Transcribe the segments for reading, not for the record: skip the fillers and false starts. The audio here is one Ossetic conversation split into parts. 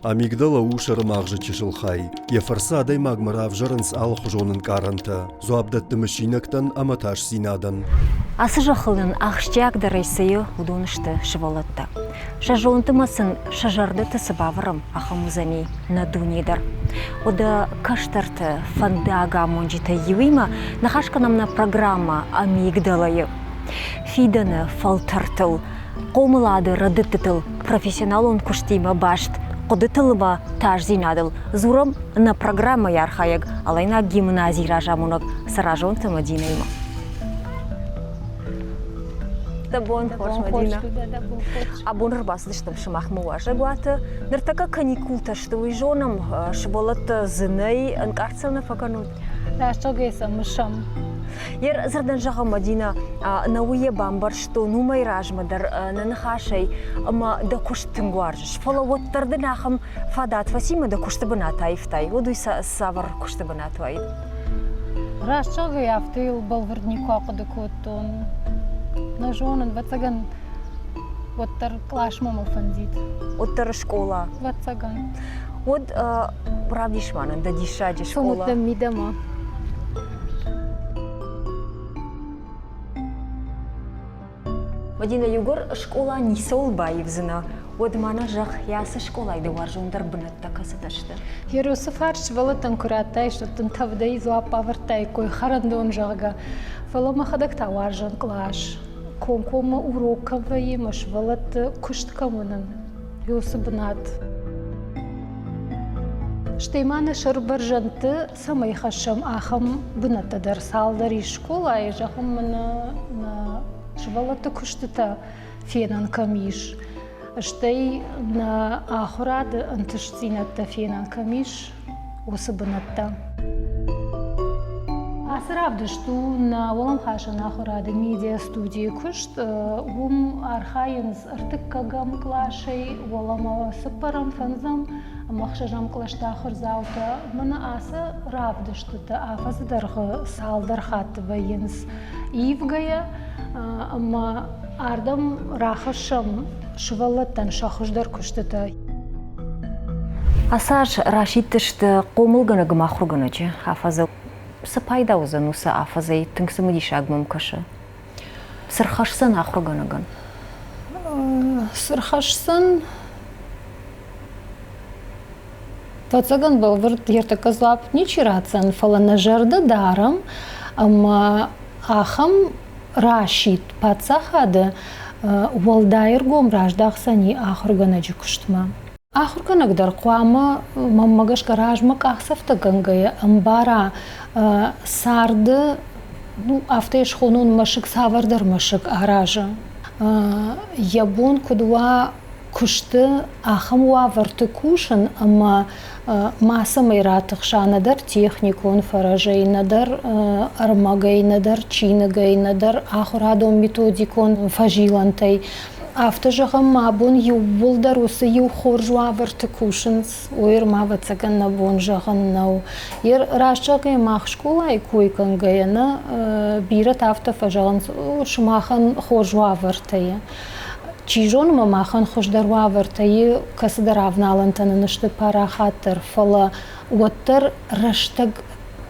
Амигдала у сӕрымагъзы чысыл хай. Йӕ фӕрцы адӕймагмӕ равзӕрынц алыхуызон ӕнкъарӕнтӕ, дзуапп дӕтты мысинӕгтӕн ӕмӕ тасдзинадӕн. Ацы зӕххыл нын ахсджиагдӕрӕй цы и, уыдон сты сывӕллӕттӕ. Сӕ зонд ӕмӕ сын сӕ зӕрдӕты цы бавӕрӕм, ахӕм уыдзӕни нӕ дуне дӕр. Уӕдӕ кӕстӕрты фӕндагамонджытӕй иуимӕ ныхас кӕнӕм нӕ программӕ «Амигдала-йы». Фидӕны фӕлтӕртыл хъомылады рӕдыдтытыл, профессионалон куыстимӕ баст хъуыдытыл ӕмӕ тасдзинадыл дзурӕм нӕ программӕйы архайӕг Алайнаг гимназийы разамонӕг Цӕразонты Мадинӕимӕ. Дӕ бон хорз, Мадинӕ. Абон ӕрбацыдыстӕм сымахмӕ уазӕгуаты. Ныртӕккӕ каникултӕ сты, уый зонӕм. Сывӕллӕттӕ дзы нӕй, ӕнкъард сӕ нӕ фӕкӕнут? Рӕстӕгӕй сӕ мысӕм. Йе дзырдӕн зӕгъӕм, Мадинӕ, нӕ уый йӕ бамбӕрстон уымӕй размӕ дӕр нӕ ныхасӕй ӕмӕ дӕ куыст тынг уарзыс. Фӕлӕ уӕддӕр дын ахӕм фадат фӕци ӕмӕ дӕ куысты бынат аивтай. Уӕд уый цавӕр куысты бынат уаид? Раст зӕгъгӕйӕ, афтӕ йыл бӕлвырд никуы ахъуыды кодтон. Нӕ зонын, ӕвӕццӕгӕн, уӕддӕр къласмӕ мӕ фӕндид. Уӕддӕр скъола? Ӕвӕццӕгӕн. Уӕд равдис ма нын дӕ диссаджы скъола. Цомут мидӕмӕ. Мадинӕ, иугӕр скъола ницӕуыл баивдзынӕ, уӕд ма нӕ зӕгъ, йӕ ацы скъолайы дӕ уарзондӕр бынӕттӕ кӕцытӕ сты? Ерусы фарс сывӕллӕттӕн куы радтаис, уӕд дын тӕвдӕй дзуапп авӕрдтаиккой хӕрӕндон, зӕгъгӕ. Фӕлӕ мӕхӕдӕг та уарзын кълас. Комкоммӕ урок кӕм вӕййы, мӕ сывӕллӕтты куыст кӕм уынын, уыцы бынат. Стӕй ма нӕ сӕрбӕрзӕндты цӕмӕй хӕссӕм, ахӕм бынӕттӕ дӕр цалдӕр ис скъолайы, зӕгъӕм, мӕнӕ нӕ сывӕллӕтты куыстытӕ фенӕн кӕм ис, стӕй нӕ ахуырады ӕнтыстдзинӕдтӕ фенӕн кӕм ис, уыцы бынӕттӕ. Ацы равдыст у нӕ уӕлӕмхасӕн ахуырады медиа-студийы куыст. Уым архайынц ӕртыккӕгӕм къласӕй уӕлӕмӕ цыппӕрӕм, фӕндзӕм ӕмӕ ӕхсӕзӕм кълӕсты ахуырдзаутӕ. Мӕнӕ ацы равдыстытӕ афӕдзы дӕргъы цалдӕр хатты вӕййынц ивгӕйӕ ӕмӕ ардӕм рахӕссӕм сывӕллӕттӕн сӕ хуыздӕр куыстытӕ. Ацы аз расидтысты хъомылгӕнӕг ӕмӕ ахуыргӕнӕджы афӕдзы. Цы пайда уыдзӕн уыцы афӕдзӕй, тынг цымыдисаг мӕм кӕсы. Цы рхӕсдзӕн ахуыргӕнӕгӕн? Цы рхӕсдзӕн? Ӕвӕццӕгӕн, бӕлвырд ӕртӕккӕ дзуапп ничи ратдзӕн, фӕлӕ нӕ зӕрдӕ дарӕм, ӕмӕ ахӕм расидт паддзахады уӕлдай ӕргом раздахдзӕни ахуыргӕнӕджы куыстмӕ. Ахуыргӕнӕг дӕр хъуамӕ, мӕнмӕ гӕсгӕ, размӕ къахдзӕфтӕгӕнгӕйӕ ӕмбара царды, ну, афтӕ схонон, мӕсыг цавӕрдӕр мӕсыг аразы. Йӕ бон куыд уа куысты ахӕм уавӕрты кусын ӕмӕ мацӕмӕй ратыхса нӕдӕр техникон фӕрӕзӕй, нӕдӕр ӕрмӕгӕй, нӕдӕр чиныгӕй, нӕдӕр ахуырадон-методикон фӕзилӕнтӕй. Афтӕ зӕгъӕм, мӕ абон иууылдӕр уыцы иу хорз уавӕрты кусынц, уый ӕрмӕ, ӕвӕццӕгӕн, нӕ бон зӕгъын нӕу. Раст зӕгъгӕйӕ, мах скъолайы кой кӕнгӕйӕ нӕ бирӕтӕ афтӕ фӕзӕгъынц, сымахӕн хорз уавӕртӕ и. Чи зоны ма махӕн хуыздӕр уавӕртӕ и, кӕцыдӕр авналӕнтӕ нын сты парахатдӕр, фӕлӕ уӕддӕр рӕстӕг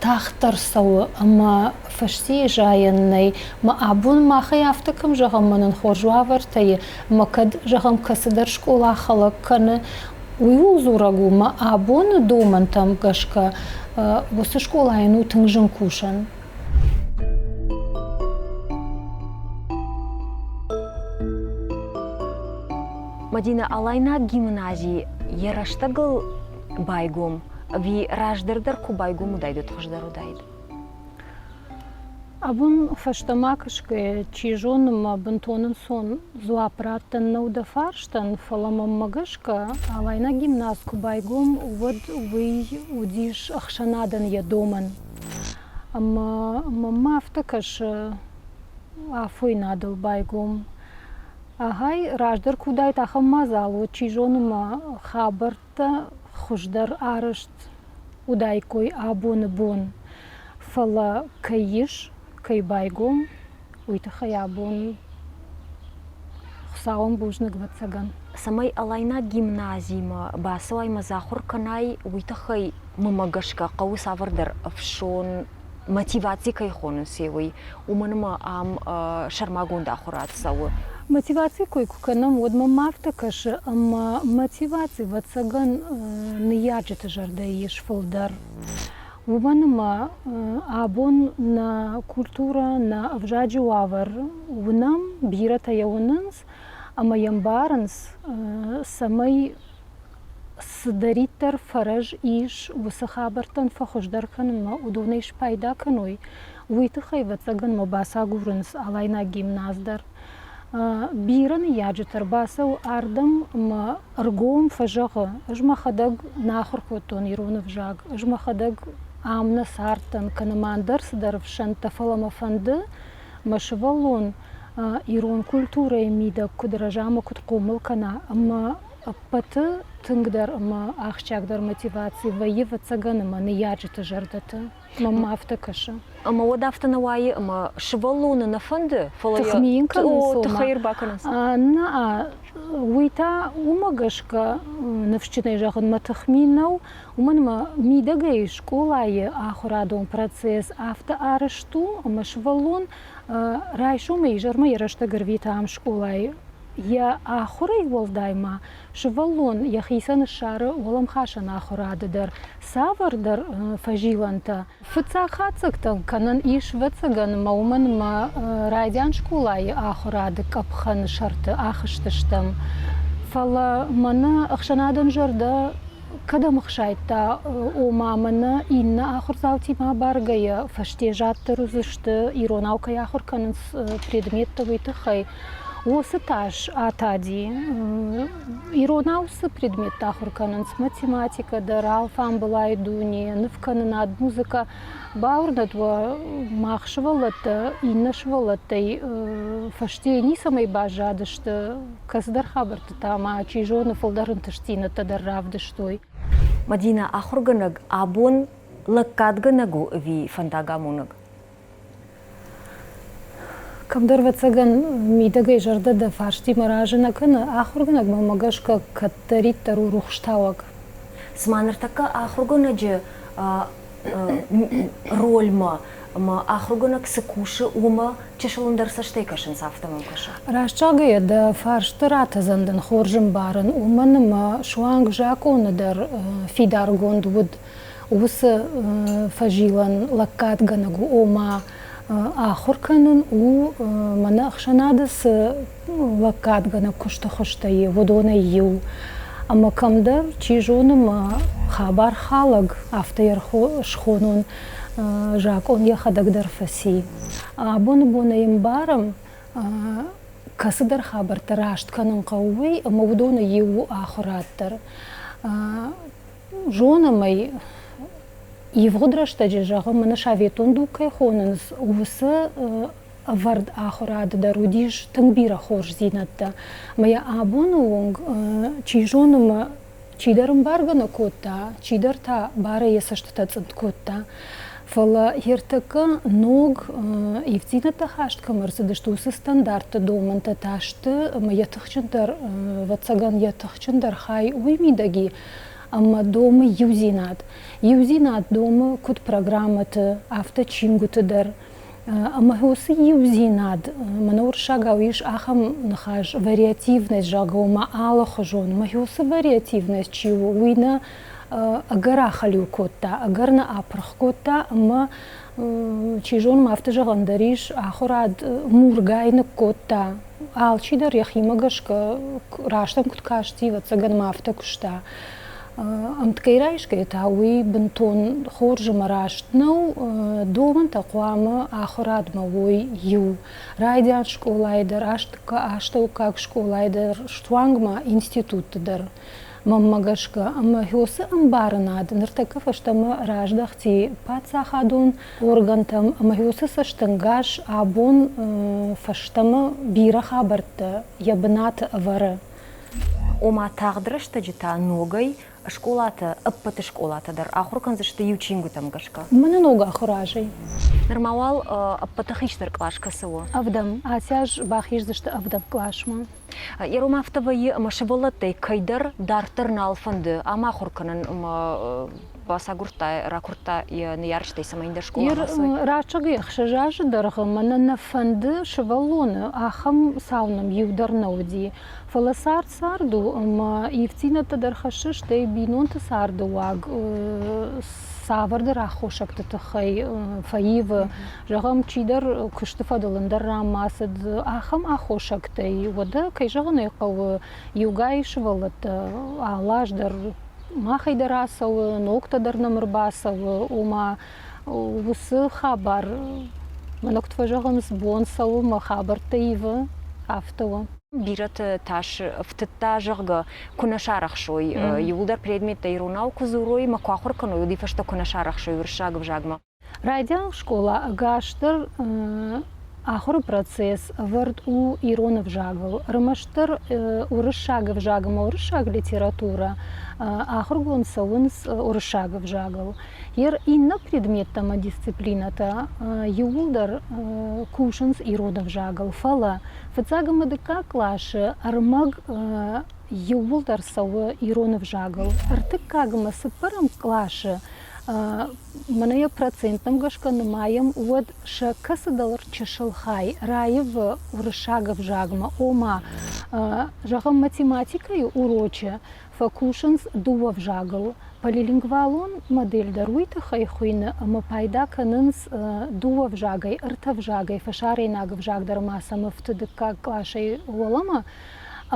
тагъддӕр цӕуы ӕмӕ фӕстейы зайӕн нӕй. Мӕ абон махӕй афтӕ кӕм зӕгъӕм, мӕ нын хорз уавӕртӕ и, ӕмӕ кӕд, зӕгъӕм, кӕцыдӕр скъола хӕлӕг кӕны, уый ууыл дзурӕг у, мӕ абоны домӕнтӕм гӕсгӕ уыцы скъолайӕн у тынг зын кусӕн. Мадинӕ, Алайнаг гимнази йӕ рӕстӕгыл байгом ӕви раздӕр дӕр куы байгом уыдаид, уӕд хуыздӕр уыдаид? Абон фӕстӕмӕ кӕсгӕйӕ, чи зоны, мӕ бынтон ӕнцон дзуапп раттӕн нӕу дӕ фарстӕн, фӕлӕ мӕнмӕ гӕсгӕ, Алайнаг гимназ куы байгом, уӕд уый уыдис ӕхсӕнадӕн йӕ домӕн. Ӕмӕ мӕнмӕ афтӕ кӕсы, афойнадыл байгом. Ахӕй раздӕр куы уыдаид ахӕм мадзал, уӕд, чи зоны, мӕ хабӕрттӕ хуыздӕр арӕзт уыдаиккой абоны бон. Фӕлӕ кӕй ис, кӕй байгом, уый тыххӕй абон Хуыцауӕн бузныг, ӕвӕццӕгӕн. Цӕмӕй Алайнаг гимназимӕ бацӕуай ӕмӕ дзы ахуыр кӕнай, уый тыххӕй мӕмӕ гӕсгӕ хъӕуы цавӕрдӕр ӕфсон мотиваци кӕй хонынц, уый, уымӕн ӕмӕ ам сӕрмагонд ахуырад цӕуы. Мотивацийы кой куы кӕнӕм, уӕд мӕм афтӕ кӕсы, ӕмӕ мотиваци, ӕвӕццӕгӕн, ныййарджыты зӕрдӕйы ис фылдӕр. Уымӕн ӕмӕ абон нӕ культурӕ, нӕ ӕвзаджы уавӕр уынӕм, бирӕтӕ йӕ уынынц ӕмӕ йӕ ӕмбарынц, цӕмӕй цыдӕриддӕр фӕрӕз ис уыцы хабӕрттӕн фӕхуыздӕр кӕнынмӕ, уыдонӕй спайда кӕной, уый тыххӕй, ӕвӕццӕгӕн, мӕ бацагурынц Алайнаг гимназ дӕр. Бирӕ ныййарджытӕ ӕрбацӕуы ардӕм ӕмӕ ӕргом фӕзӕгъы, ӕз мӕхӕдӕг нӕ ахуыр кодтон ирон ӕвзаг, ӕз мӕхӕдӕг ам нӕ цардтӕн, кӕнӕ ма ӕндӕр цыдӕр ӕфсӕнттӕ, фӕлӕ мӕ фӕнды, мӕ сывӕллон ирон культурӕйы мидӕг куыд рӕза ӕмӕ куыд хъомыл кӕна ӕмӕ ӕппӕты тынгдӕр ӕмӕ ахсджиагдӕр мотиваци вӕййы, ӕвӕццӕгӕн, ӕмӕ ныййарджыты зӕрдӕты. Мӕнмӕ афтӕ кӕсы. Ӕмӕ уӕд афтӕ нӕ уайы, ӕмӕ сывӕллоны нӕ фӕнды, фӕлӕ тыхми йын кӕнынц, тыхӕй ӕрбакӕнынц. Нӕ, уый та уымӕ гӕсгӕ ныфсджынӕй зӕгъын мӕ тыхми нӕу, уымӕн ӕмӕ мидӕгӕй скъолайы ахуырадон процесс афтӕ арӕзт у, ӕмӕ сывӕллон райсомӕй изӕрмӕ йӕ рӕстӕг ӕрвиты ам скъолайы. Йӕ ахуырӕй уӕлдай ма сывӕллон йӕхицӕн ссары уӕлӕмхасӕн ахуырады дӕр цавӕрдӕр фӕзилӕнтӕ. Фыццаг хатдзӕгтӕ кӕнӕн ис, ӕвӕццӕгӕн, ӕмӕ уымӕн ӕмӕ райдиан скъолайы ахуырады къӕпхӕны сӕрты ахызтыстӕм. Фӕлӕ мӕнӕ ӕхсӕнадӕн зӕрдӕ кӕдӕм ӕхсайдта, ома мӕнӕ иннӕ ахуырдзаутимӕ абаргӕйӕ фӕстезаддӕр уыдзысты, иронау кӕй ахуыр кӕнынц предметтӕ, уый тыххӕй. Уыцы тас атади. Иронау цы предметтӕ ахуыр кӕнынц, математикӕ дӕр, алфамбылай дуне, нывкӕнынад, музыкӕ, бауырнӕд уӕ, мах сывӕллӕттӕ иннӕ сывӕллӕттӕй фӕстейы ницӕмӕй баззадысты, кӕцыдӕр хабӕртты та ма, чи зоны, фылдӕр ӕнтыстдзинӕдтӕ дӕр равдыстой. Мадинӕ, ахуыргӕнӕг абон лӕггадгӕнӕг у ӕви фӕндагамонӕг? Кӕмдӕр, ӕвӕццӕгӕн, мидӕгӕй зӕрдӕ дӕ фарстимӕ разы нӕ кӕны, ахуыргӕнӕгмӕ мӕ гӕсгӕ кӕддӕриддӕр у рухстауӕг. Цыма ныртӕккӕ ахуыргӕнӕджы рольмӕ ӕмӕ ахуыргӕнӕг цы кусы, уымӕ чысыл ӕндӕр цӕстӕй кӕсынц, афтӕ мӕм кӕсы. Раст зӕгъгӕйӕ, дӕ фарсты ратӕдзӕн дын хорз ӕмбарын, уымӕн ӕмӕ суанг закъоны дӕр фидаргонд уыд уыцы фӕзилӕн лӕггадгӕнӕг у, ома ахуыр кӕнын у мӕнӕ ӕхсӕнады цы лӕггадгӕнӕг куысты хуызтӕ и, уыдонӕй иу. Ӕмӕ кӕмдӕр, чи зоны, мӕ хабар халӕг, афтӕ йӕ схонон, закъон йӕхӕдӕг дӕр фӕци. Абоны бон ӕй ӕмбарӕм, кӕцыдӕр хабӕрттӕ раст кӕнын хъӕуы, уый, ӕмӕ уыдоны иу у ахуырад дӕр. Зонӕм ӕй, ивгъуыд рӕстӕджы, зӕгъы, мӕнӕ советон дуг кӕй хонынц, уыцы ӕвӕрд ахуырады дӕр уыдис тынг бирӕ хорздзинӕдтӕ. Ӕмӕ йӕ абоны онг, чи зоны, мӕ чидӕр ӕмбаргӕ нӕ кодта, чидӕр та барӕй йӕ цӕстытӕ цъынд кодта. Фӕлӕ ӕртӕккӕ ног ивддзинӕдтӕ хаст кӕм ӕрцыдысты, уыцы стандартты домӕнтӕ та сты ӕмӕ йӕ тыхджындӕр, ӕвӕццӕгӕн, йӕ тыхджындӕр хай уый мидӕг и, ӕмӕ домы иудзинад. Иудзинад домы куыд программӕты, афтӕ чингуыты дӕр. Ӕмӕ уыцы иудзинад, мӕнӕ уырыссагау ис ахӕм ныхас вариативность, зӕгъгӕ, ома алыхуызон. Ӕмӕ уыцы вариативность чи у, уый нӕ ӕгӕр ахӕлиу кодта, ӕгӕр нӕ апырх кодта ӕмӕ, чи зоны, ма афтӕ зӕгъӕн дӕр ис, ахуырад мургай ныккодта. Алчидӕр йӕхимӕ гӕсгӕ раст ӕм куыд касти, ӕвӕццӕгӕн ма афтӕ куыста. Ӕмткӕй райсгӕйӕ та уый бынтон хорз ӕмӕ раст нӕу. Домӕнтӕ хъуамӕ ахуырадмӕ уой иу. Райдиан скъолайы дӕр, астӕуккаг скъолайы дӕр, суанг ма институтты дӕр. Мӕнмӕ гӕсгӕ, ӕмӕ уыцы ӕмбарынад ныртӕккӕ фӕстӕмӕ раздӕхти паддзахадон органтӕм ӕмӕ уыцы цӕстӕнгас абон фӕстӕмӕ бирӕ хабӕрттӕ йӕ бынаты ӕвӕры. Ома тагъд рӕстӕджы та ногӕй Скъолатӕ, ӕппӕт скъолатӕ дӕр ахуыр кӕндзысты иу чингуытӕм гӕсгӕ. Мӕнӕ ног ахуыр азӕй. Нырма уал ӕппӕты хистӕр кълас кӕцы у? Ӕвдӕм. Ацы аз бахиздзысты ӕвдӕм къласмӕ. Йе афтӕ вӕййы, ӕмӕ сывӕллӕттӕй кӕйдӕр дарддӕр нал фӕнды ам ахуыр кӕнын ӕмӕ бацагуырдта, ракуырдта йӕ ныййарджытӕй, цӕмӕй ӕндӕр скъоламӕ ацӕуой. Рӕстӕгӕй 6 азы дӕргъы мӕнӕн нӕ фӕнды сывӕллоны, ахӕм цау нӕм иу дӕр нӕ уыди. Фӕлӕ цард цард у ӕмӕ ивддзинӕдтӕ дӕр хӕссы, стӕй бинонты царды уаг цавӕрдӕр аххосӕгты тыххӕй фӕивы. Зӕгъӕм, чидӕр куысты фӕдыл ӕндӕр ранмӕ ацыд, ахӕм аххосӕгтӕй, уӕдӕ, кӕй зӕгъын ӕй хъӕуы, иугай сывӕллӕттӕ алы аз дӕр махӕй дӕр ацӕуы, ногтӕ дӕр нӕм ӕрбацӕуы, ома уыцы хабар, мӕнӕ куыд фӕзӕгъынц, бон цӕуы мӕ хабӕрттӕ ивы, афтӕ у. Бирӕты тас ӕфтыдта, зӕгъгӕ, куы нӕ сарӕхсой, иууылдӕр предметтӕ иронау куы дзурой ӕмӕ куы ахуыр кӕной, уый фӕстӕ куы нӕ сарӕхсой уырыссаг ӕвзагмӕ. Райдиан скъола ӕгасдӕр ахуыры процесс ӕвӕрд у ирон ӕвзагыл. Ӕрмӕстдӕр уырыссаг ӕвзаг ӕмӕ уырыссаг литературӕ ахуыргонд цӕуынц уырыссаг ӕвзагыл. Йе иннӕ предметтӕ ӕмӕ дисциплинӕтӕ иууылдӕр кусынц ирон ӕвзагыл, фӕлӕ фыццаг ӕмӕ дыккаг къласы ӕрмӕг иууылдӕр цӕуы ирон ӕвзагыл. Ӕртыккаг ӕмӕ цыппӕрӕм къласы мӕнӕ йӕ проценттӕм гӕсгӕ нымайӕм, уӕд сӕ кӕцыдӕр чысыл хай раивы уырыссаг ӕвзагмӕ, ома, зӕгъӕм, математикӕйы урочы фӕкусынц дыууӕ взагыл. Полилингвалон модель дӕр уый тыххӕй хуыйны, ӕмӕ пайда кӕнынц дыууӕ взагӕй, ӕртӕ взагӕй, фӕсарӕйнаг ӕвзаг дӕр ма сӕм ӕфты дыккаг къласӕй уӕлӕмӕ.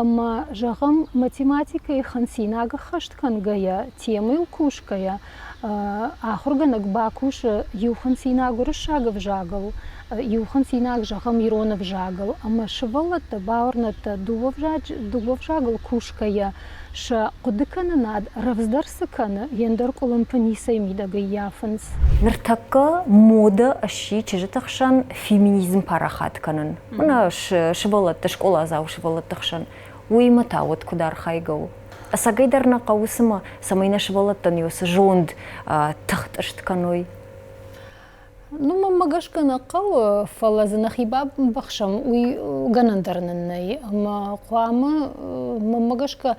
Ӕмӕ, зӕгъӕм, математикӕйы хынцинаг ӕххӕст кӕнгӕйӕ, темӕйыл кусгӕйӕ, ахуыргӕнӕг бакусы иу хынцинаг уырыссаг ӕвзагыл, иу хынцинаг, зӕгъӕм, ирон ӕвзагыл. Ӕмӕ сывӕллӕттӕ бауырнӕд дыууӕ взагыл кусгӕйӕ, сӕ хъуыдыкӕнынад рӕвдздӕр цы кӕны, йе ндӕр къуылымпы ницӕй мидӕг ӕййафынц. Ныртӕккӕ модӕ сси чызджыты хсӕн феминизм парахат кӕнын. Мӕнӕ сывӕллӕтты, скъоладзау сывӕллӕтты хсӕн. Уыимӕ та уӕд куыд архайгӕ у? Ӕцӕгӕйдӕр нӕ хъӕуы цымӕ, цӕмӕй нӕ сывӕллӕттӕн уыцы зонд тыхтъыст кӕной? Ну, мӕнмӕ гӕсгӕ нӕ хъӕуы, фӕлӕ дзы нӕхи бамбӕхсӕм, уый гӕнӕн дӕр нын нӕй. Ӕмӕ хъуамӕ, мӕнмӕ гӕсгӕ,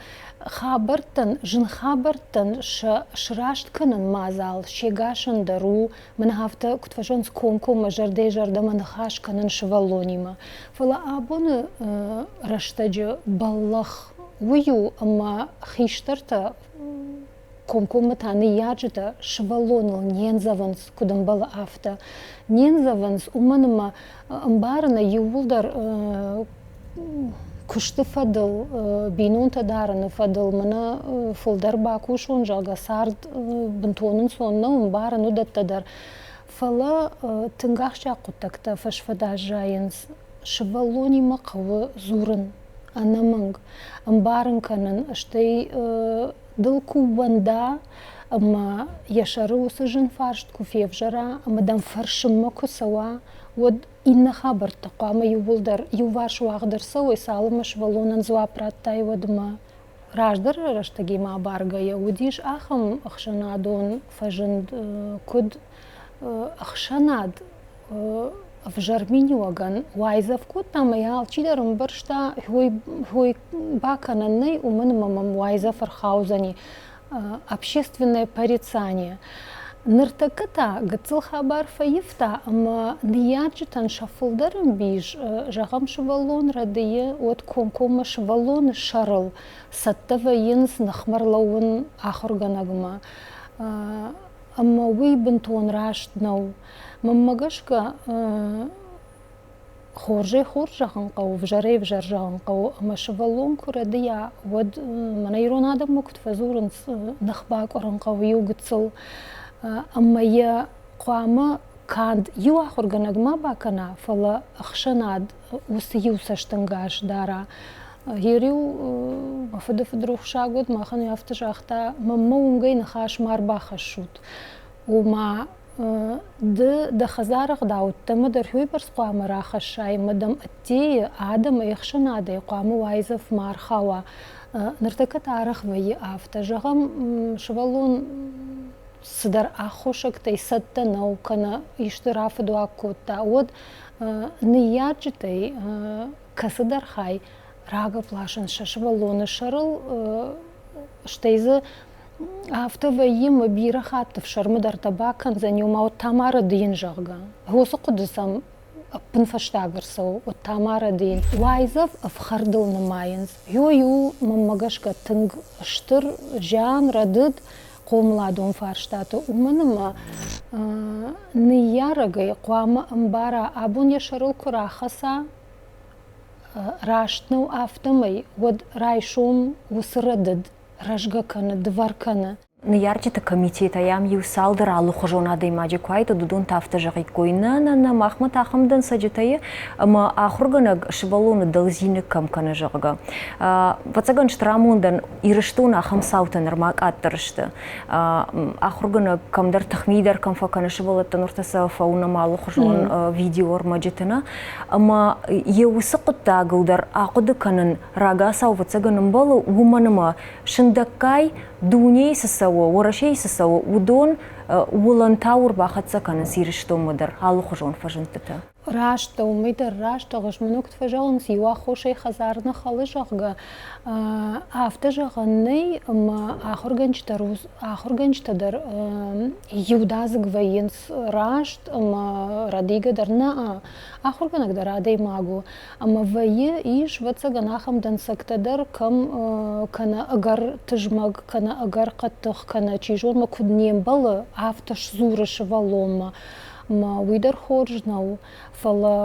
хабӕрттӕн, зын хабӕрттӕн сӕ сраст кӕнын мадзал се гасӕн дӕр у, мӕнӕ афтӕ куыд фӕзӕгъынц, комкоммӕ зӕрдӕй-зӕрдӕмӕ ныхас кӕнын сывӕллонимӕ. Фӕлӕ абоны рӕстӕджы бӕллӕх уый у, ӕмӕ хистӕртӕ комкоммӕ та ныййарджытӕ сывӕллоныл не ндзӕвынц, куыд ӕмбӕлы, афтӕ. Не ндзӕвынц, уымӕн ӕмӕ ӕмбарыны иууылдӕр куысты фӕдыл, бинонтӕ дарыны фӕдыл мӕнӕ фылдӕр бакусон, зӕгъгӕ, цард бынтон ӕнцон нӕу, ӕмбарын уыдӕттӕ дӕр. Фӕлӕ тынг ахсджиаг хъуыддӕгтӕ фӕсфӕд аззайынц. Сывӕллонимӕ хъӕуы дзурын ӕнӕмӕнг, ӕмбарын кӕнын, стӕй дыл куы ууӕнда ӕмӕ йӕ сӕры уыцы зын фарст куы февзӕра ӕмӕ дӕм фӕрсынмӕ куы цӕуа, уӕд иннӕ хабӕрттӕ хъуамӕ иууылдӕр иуварс уагъд ӕрцӕуой, цалынмӕ сывӕллонӕн дзуапп радтай, уӕдмӕ. Раздӕры рӕстӕгимӕ абаргӕйӕ уыдис ахӕм ӕхсӕнадон фӕзынд, куыд ӕхсӕнад ӕвзӕр миниуӕгӕн уайдзӕф кодта ӕмӕ йӕ алчидӕр ӕмбӕрста, хой бакӕнӕн нӕй, уымӕн ӕмӕ мӕм уайдзӕф ӕрхаудзӕни. Общественное порицание. Ныртӕккӕ та гыццыл хабар фӕивта ӕмӕ ныййарджытӕн сӕ фылдӕр ӕмбис, зӕгъӕм, сывӕллон рӕдыйы, уӕд комкоммӕ сывӕллоны сӕрыл цӕттӕ вӕййынц ныхмӕ рлӕууын ахуыргӕнӕгмӕ. Ӕмӕ уый бынтон раст нӕу. Мӕнмӕ гӕсгӕ, хорзӕй хорз зӕгъын хъӕуы, ӕвзӕрӕй ӕвзӕр зӕгъын хъӕуы. Ӕмӕ сывӕллон куы рӕдыйа, уӕд мӕнӕ ирон адӕммӕ куыд фӕдзурынц, ных бакъуырын хъӕуы иу гыццыл. Ӕмӕ йӕ хъуамӕ канд иу ахуыргӕнӕг ма бакӕна, фӕлӕ ӕхсӕнад уыцы иу цӕстӕнгас дара. Йер-иу мӕ фыды фыд рухсаг уыд, махӕн афтӕ загъта, мӕнмӕ уынгӕй ныхас ма рбахӕссут. Ома Ды дӕ хӕдзары ӕгъдӕуттӕ мӕ дӕр уыйбӕрц хъуамӕ рахӕссай ӕмӕ дӕм ӕддейы адӕмы ӕхсӕнадӕй хъуамӕ уайдзӕф ма ӕрхауа. Ныртӕккӕ та арӕх вӕййы афтӕ. Зӕгъӕм, сывӕллон цыдӕр аххосӕгтӕй цӕттӕ нӕу кӕнӕ исты рафыдуаг кодта, уӕд ныййарджытӕй кӕцыдӕр хай рагӕпп ласынц сӕ сывӕллоны сӕрыл, стӕй дзы афтӕ вӕййы мӕ бирӕ хатт ӕфсӕрмы дӕр дӕ бакӕндзӕни, ома уӕд Тамара ды йын, зӕгъгӕ. Уыцы хъуыды сӕм ӕппынфӕстаг ӕрцӕуы, уӕд Тамара ды йын. Уайдзӕф ӕфхӕрдыл нымайынц. Ёй у, мӕнмӕ гӕсгӕ, тынг стыр зиан, рӕдыд хъомыладон фарстаты, уымӕн ӕмӕ ныййарӕгӕй хъуамӕ ӕмбара, абон йӕ сӕрыл куы рахӕца, раст нӕу афтӕмӕй, уӕд райсом уыцы рӕдыд рӕзгӕ кӕны, дывӕр кӕны. Ныййарджыты комитетӕй ам иу цалдӕр алыхуызон адӕймаджы куы айдӕд, уыдон та афтӕ зӕгъиккой, нӕ, нӕ, нӕ, махмӕ та ахӕм дӕнцӕджытӕ и, ӕмӕ ахуыргӕнӕг сывӕллоны дӕлдзиныг кӕм кӕны, зӕгъгӕ. Ӕвӕццӕгӕн, стыр амондӕн Ирыстоны ахӕм цаутӕ нырма къаддӕр сты. Ахуыргӕнӕг кӕмдӕр тыхми дӕр кӕм фӕкӕны сывӕллӕттӕн, уыртӕ сӕ фӕуынӕм алыхуызон видеоӕрмӕджыты, нӕ? Ӕмӕ йӕ уыцы хъуыддагыл дӕр ахъуыды кӕнын рагацау ӕвӕццӕгӕн ӕмбӕлы, уымӕн ӕмӕ сындӕггай дунейы цы цӕуы, Уӕрӕсейы цы цӕуы, уыдон уылӕнтау ӕрбахӕццӕ кӕнынц Ирыстонмӕ дӕр алыхуызон фӕзындтытӕ. Раст дӕ, уымӕй дӕр раст зӕгъыс. Мӕнӕ куыд фӕзӕгъынц, иу аххосӕй хӕдзар нӕ хӕлы, зӕгъгӕ, афтӕ зӕгъӕн нӕй, ӕмӕ ахуыргӕнджытӕ дӕр иудадзыг вӕййынц раст ӕмӕ рӕдийгӕ дӕр нӕ. Ахуыргӕнӕг дӕр адӕймаг у. Ӕмӕ вӕййы, ис, ӕвӕццӕгӕн, ахӕм дӕнцӕгтӕ дӕр, кӕм кӕнӕ ӕгӕр тызмӕг, кӕнӕ ӕгӕр хъӕддых, кӕнӕ, чи зоны, куыд не мбӕлы, афтӕ сдзуры сывӕллонмӕ. Ӕмӕ уый дӕр хорз нӕу, фӕлӕ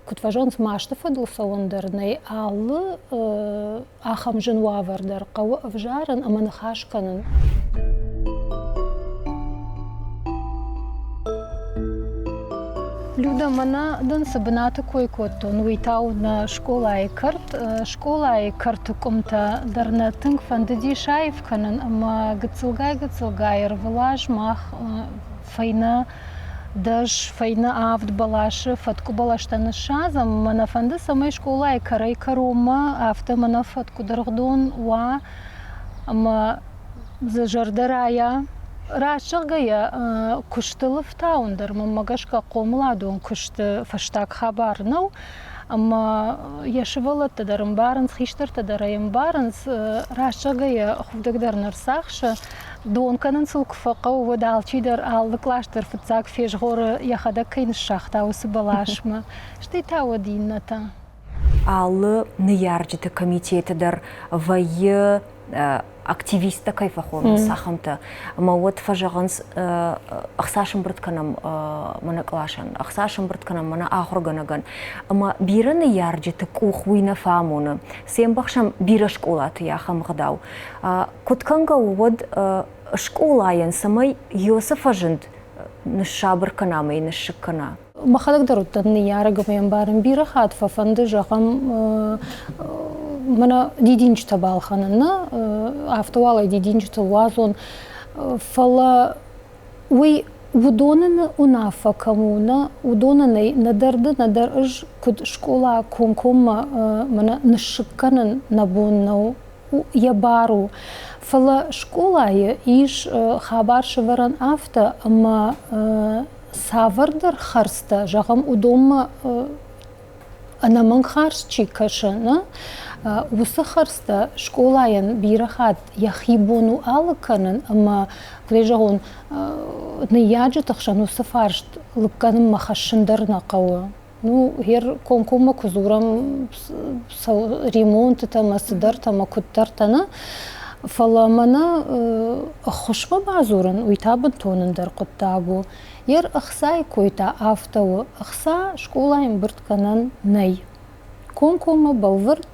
куыд фӕзӕгъынц, масты фӕдыл цӕуӕн дӕр нӕй, алы ахӕм зын уавӕр дӕр хъӕуы ӕвзарын ӕмӕ ныхас кӕнын. Люда, мӕнӕ дын цы бынаты кой кодтон, уый та у нӕ скъолайы кӕрт. Скъолайы кӕрты къуымтӕ дӕр нӕ тынг фӕндыди саив кӕнын ӕмӕ гыццылгай-гыццылгай ӕрвылаз мах фӕйнӕ 10, фӕйнӕ авд бӕласы, фӕткъуы бӕлӕстӕ ныссадзӕм. Мӕнӕ фӕнды, цӕмӕй скъолайы кӕрӕй-кӕронмӕ афтӕ мӕнӕ фӕткъуы дыргъдон уа ӕмӕ дзы зӕрдӕ райа. Раст зӕгъгӕйӕ, куысты лыфтауын дӕр мӕнмӕ гӕсгӕ хъомыладон куысты фӕстаг хабар нӕу. Ӕмӕ йӕ сывӕллӕттӕ дӕр ӕмбарынц, хистӕртӕ дӕр ӕй ӕмбарынц. Раст зӕгъгӕйӕ, худӕг дӕр не рцахсы. Дон кӕнын сыл куы фӕхъӕуы, уӕд алчидӕр алы кълас дӕр фыццаг фезгъоры, йӕхӕдӕг кӕй ныссагъта, уыцы бӕласмӕ. Стӕй та уӕд иннӕтӕ. Алы ныййарджыты комитеты дӕр вӕййы активисттӕ кӕй фӕхонынц, ахӕмтӕ. Ӕмӕ уӕд фӕзӕгъынц, ӕхца сӕмбырд кӕнӕм мӕнӕ къласӕн, ӕхца сӕмбырд кӕнӕм мӕнӕ ахуыргӕнӕгӕн. Ӕмӕ бирӕ ныййарджыты къух уый нӕ фӕамоны. Се мбӕхсӕм бирӕ скъолаты ахӕм ӕгъдау. Куыд кӕнгӕ у, уӕд скъолайӕн, цӕмӕй Йосы фӕзынд ныссабыр кӕна ӕмӕ йын ныссыг кӕна? Мӕхӕдӕг дӕр уыдтӕн ныййарӕг ӕмӕ йӕ ӕмбарын. Бирӕ хатт фӕфӕнды, зӕгъӕм, мӕнӕ дидинджытӕ балхӕнын, нӕ, афтӕ уал ӕй дидинджытыл уадзон. Фӕлӕ уый уыдоны уынаффӕ кӕм у, нӕ, уыдонӕн ӕй нӕдӕр ды, нӕдӕр ӕз куыд скъола комкоммӕ мӕнӕ ныссыг кӕнын нӕ бон нӕу, йӕ бар у. Фӕлӕ скъолайы ис хабар сӕвӕрӕн афтӕ, ӕмӕ цавӕрдӕр хӕрдзтӕ, зӕгъӕм, уыдонмӕ ӕнӕмӕнг хардз чи кӕсы, нӕ, уыцы хӕрдзтӕ скъолайӕн бирӕ хатт йӕхи бон у алыг кӕнын ӕмӕ, куыдӕй зӕгъон, ныййарджыты хсӕн уыцы фарст лыг кӕнынмӕ хӕссын дӕр нӕ хъӕуы. Ну, гъер комкоммӕ куы дзурӕм ремонтытӕ ӕмӕ цыдӕртӕ ӕмӕ куыддӕртӕ, нӕ, фӕлӕ мӕнӕ ӕххуысмӕ бадзурын, уый та бынтон ӕндӕр хъуыддаг у. Ер ӕхцайы кой та афтӕ у, ӕхца скъолайы ӕмбырд кӕнӕн нӕй. Комкоммӕ бӕлвырд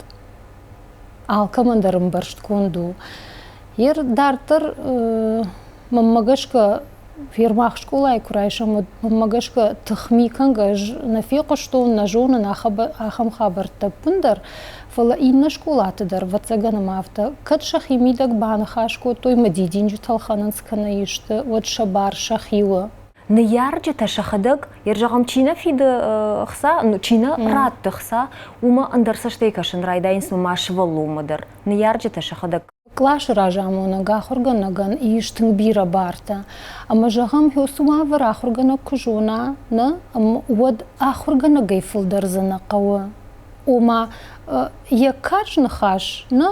алкӕмӕн дӕр ӕмбӕрстгонд у. Ер дарддӕр мӕнмӕ гӕсгӕ фермах скъолайы куы райсӕм, уӕд мӕнмӕ гӕсгӕ тыхми кӕнгӕ ӕз нӕ фехъуыстон, нӕ зонын ахӕм хабӕрттӕ ӕппындӕр, фӕлӕ иннӕ скъолаты дӕр, ӕвӕццӕгӕн, ӕмӕ афтӕ, кӕд сӕхи мидӕг баныхас кодтой мӕ дидинджытӕ ӕлхӕнынц кӕнӕ исты, уӕд сӕ бар сӕхи у. Ныййарджытӕ сӕхӕдӕг, зӕгъӕм, чи нӕ фиды хца, чи нӕ ратты хца, уымӕ ӕндӕр цӕстӕй кӕсын райдайынц ма сывӕллонмӕ дӕр. Ныййарджытӕ сӕхӕдӕг. Къласы разамонӕг ахуыргӕнӕгӕн ис тынг бирӕ бартӕ. Ӕмӕ зӕгъӕм, уыцы уавӕр ахуыргӕнӕг куы зона, нӕ, уӕд ахуыргӕнӕгӕй фылдӕр дзы нӕ хъӕуы. Ома, йӕ карз ныхас нӕ,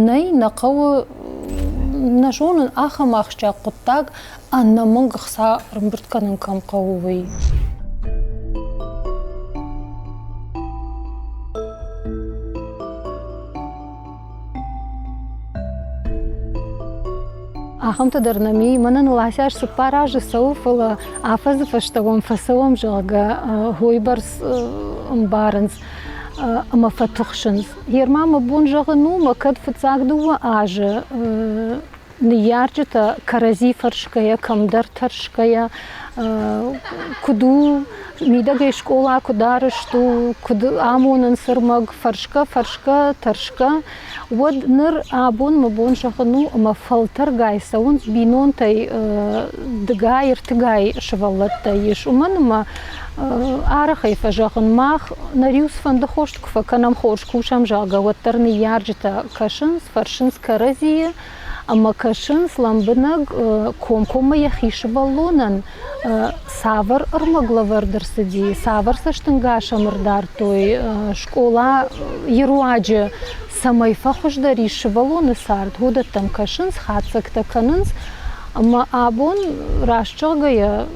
нӕй, нӕ хъӕуы, нӕ зонын, ахӕм ахсджиаг хъуыддаг ӕнӕмӕнг ӕхца ӕрӕмбырд кӕнын кӕм хъӕуы, уый. Ахӕмтӕ дӕр нӕм и. Мӕнӕн Ласяш 4 азы цӕуы, фӕлӕ афӕдзы фӕстӕ уӕм фӕцӕуӕм, зӕгъгӕ, уыйбӕрц ӕмбарынц ӕмӕ фӕтыхсынц. Ерма мӕ бон зӕгъын у, мӕ кӕд фыццаг 2 азы ныййарджытӕ кӕрӕдзи фӕрсгӕйӕ, кӕмдӕр тӕрсгӕйӕ, куыд у, мидӕгӕй скъола куыд арӕзт у, куыд амонынц ӕрмӕг, фӕрсгӕ-фӕрсгӕ, тӕрсгӕ, уӕд ныр абон мӕ бон зӕгъын у, ӕмӕ фӕлтӕргай цӕуынц бинонтӕй дыгай-ӕртыгай сывӕллӕттӕ ис, уымӕн ӕмӕ арӕхӕй фӕзӕгъын, мах нӕ риу цыфӕнды хост куы фӕкӕнӕм, хорз кусӕм, зӕгъгӕ, уӕддӕр ныййарджытӕ кӕсынц, фӕрсынц кӕрӕдзийы ӕмӕ кӕсынц лӕмбынӕг комкоммӕ йӕхи сывӕллонӕн цавӕр ӕрмӕг лӕвӕрд ӕрцыди, цавӕр цӕстӕнгас ӕм ӕрдардтой, скъола йы руаджы цӕмӕй фӕхуыздӕр ис сывӕллоны цард, уыдӕттӕм кӕсынц, хатдзӕгтӕ кӕнынц. Ӕмӕ абон, раст зӕгъгӕйӕ,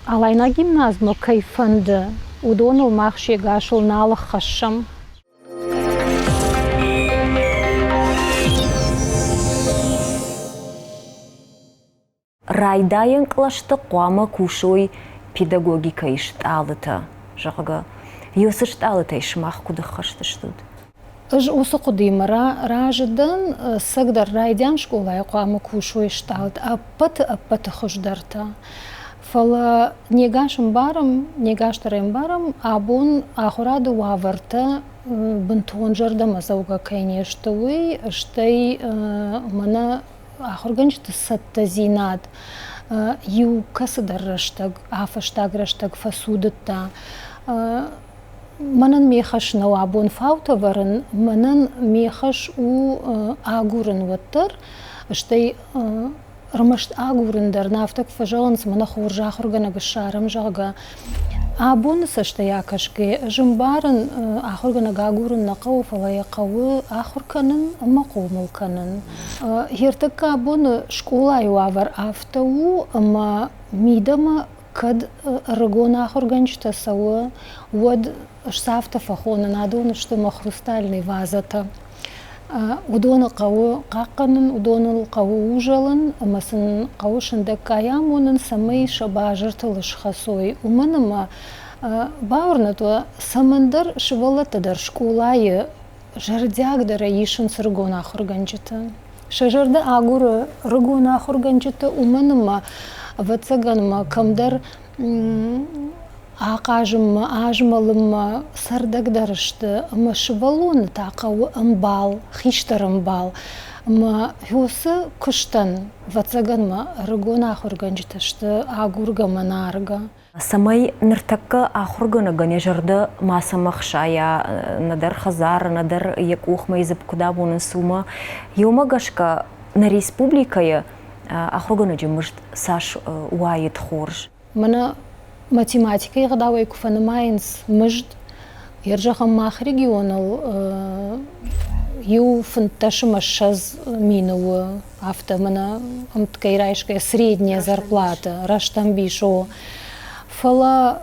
Алайнаг гимназмӕ кӕй фӕнды, уыдоныл мах се гасыл нал ӕххӕссӕм. Райдайӕн кълӕсты хъуамӕ кусой педагогикӕйы стъалытӕ, зӕгъгӕ. Уыцы стъалытӕй сымах куыд ӕххӕст стут? Ӕз уыцы хъуыдыимӕ разы дӕн, ӕцӕгдӕр райдиан скъолайы хъуамӕ кусой стъалытӕ ӕппӕты ӕппӕты хуыздӕртӕ. Фӕлӕ не гас ӕмбарӕм, не гас дӕр ӕмбарӕм, абон ахуырады уавӕртӕ бынтон зӕрдӕмӕдзӕугӕ кӕй не сты, уый, стӕй мӕнӕ ахуыргӕнджыты цӕттӕдзинад иу кӕцыдӕр рӕстӕг, афӕстаг рӕстӕг фӕцудыдта. Мӕнӕн ме хӕс нӕу абон фаутӕ вӕрын, мӕнӕн ме хӕс у агурын уӕддӕр, стӕй ӕрмӕст агурын дӕр нӕ афтӕ куы фӕзӕгъынц, мӕнӕ хорз ахуыргӕнӕг ссарӕм, зӕгъгӕ. Абоны цӕстӕй акӕсгӕ, ӕз ӕмбарын, ахуыргӕнӕг агурын нӕ хъӕуы, фӕлӕ йӕ хъӕуы ахуыр кӕнын ӕмӕ хъомыл кӕнын. Ӕртӕккӕ абоны скъолайы уавӕр афтӕ у, ӕмӕ мидӕмӕ кӕд ӕрыгон ахуыргӕнджытӕ цӕуы, уӕд сӕ афтӕ фӕхонын, адон сты мӕ хрустальный вазӕтӕ. Уыдоны хъӕуы хъахъхъӕнын, уыдоныл хъӕуы узӕлын ӕмӕ сын хъӕуы сындӕггай амонын, цӕмӕй сӕ базыртыл схӕцой. Уымӕн ӕмӕ бауырнӕд уӕ, цӕмӕндӕр сывӕллӕттӕ дӕр скъолайы зӕрдиагдӕрӕй исынц ӕрыгон ахуыргӕнджыты. Сӕ зӕрдӕ агуры ӕрыгон ахуыргӕнджыты, уымӕн ӕмӕ, ӕвӕццӕгӕн ма кӕмдӕр ахъазынмӕ, азмӕлынмӕ цӕрдӕгдӕр сты ӕмӕ сывӕллоны та хъӕуы ӕмбал, хистӕр ӕмбал. Ӕмӕ уыцы куыстӕн, ӕвӕццӕгӕн ма ӕрыгон ахуыргӕнджытӕ сты агургӕ ӕмӕ наргӕ. Цӕмӕй ныртӕккӕ ахуыргӕнӕгӕн йӕ зӕрдӕ мацӕмӕ хсайа, нӕдӕр хӕдзары, нӕдӕр йӕ къухмӕ дзыпп куыд амонынц, уымӕ, уымӕ гӕсгӕ нӕ республикӕйы ахуыргӕнӕджы мызд цас уаид хорз? Мӕнӕ математикӕйы ӕгъдауӕй куы фӕнымайынц мызд, зӕгъӕм, мах регионыл иу 25 мины у, афтӕ мӕнӕ ӕмткӕй райсгӕ средняя зарплата, рӕстӕмбис у. Фӕлӕ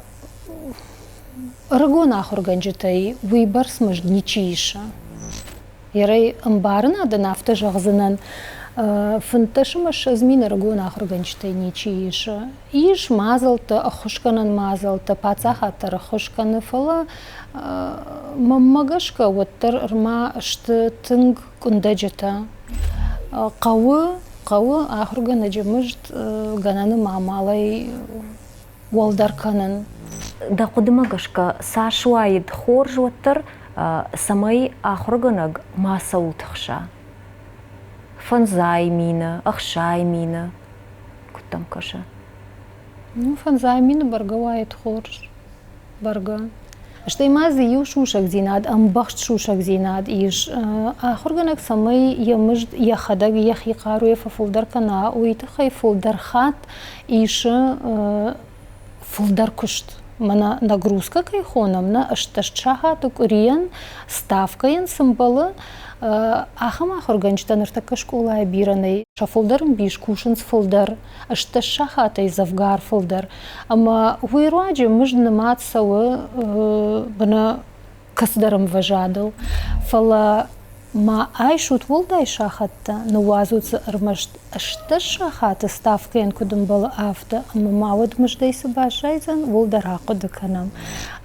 ӕрыгон ахуыргӕнджытӕй уыйбӕрц мызд ничи исы. Ерӕй ӕмбарынадӕн афтӕ зӕгъдзынӕн, 25 мин ӕрыгон ахуыргӕнджытӕй ничи исы. Ис мадзӕлттӕ, ӕххуысгӕнӕн мадзӕлттӕ, паддзахад дӕр ӕххуыс кӕны, фӕлӕ мӕнмӕ гӕсгӕ уӕддӕр ӕрма сты тынг къуындӕджытӕ. Хъӕуы, хъӕуы ахуыргӕнӕджы мызд гӕнӕны амалӕй уӕлдӕр кӕнын. Дӕ хъуыдымӕ гӕсгӕ, цас уаид хорз уӕддӕр, цӕмӕй ахуыргӕнӕг мацӕуыл тыхса? 500 мины, 60 мины, куыд дӕм кӕсы? Ну, фӕндзай мины бӕргӕ уаид хорз. Бӕргӕ. Стӕй ма дзы иу сусӕгдзинад, ӕмбӕхст сусӕгдзинад ис. Ахуыргӕнӕг цӕмӕй йӕ мызд йӕхӕдӕг йӕхи хъаруйӕ фӕфылдӕр кӕна, уый тыххӕй фылдӕр хатт исы фылдӕр куыст. Мӕнӕ нагрузкӕ кӕй хонӕм, нӕ 18 сахаты къуырийӕн ставкӕйӕн цы мбӕлы, ахӕм ахуыргӕнджытӕ ныртӕккӕ скъолайы бирӕ нӕй. Сӕ фылдӕр ӕмбис кусынц фылдӕр, 18 сахатӕй дзӕвгар фылдӕр. Ӕмӕ уый руаджы мызд нымад цӕуы быны кӕцыдӕр ӕмвӕзадыл. Фӕлӕ ма айсут уӕлдай сахӕттӕ, ныууадзут дзы ӕрмӕст 18 сахаты ставкӕйӕн куыд ӕмбӕлы, афтӕ, ӕмӕ ма уӕд мыздӕй цы баззайдзӕн, ууыл дӕр ахъуыды кӕнӕм.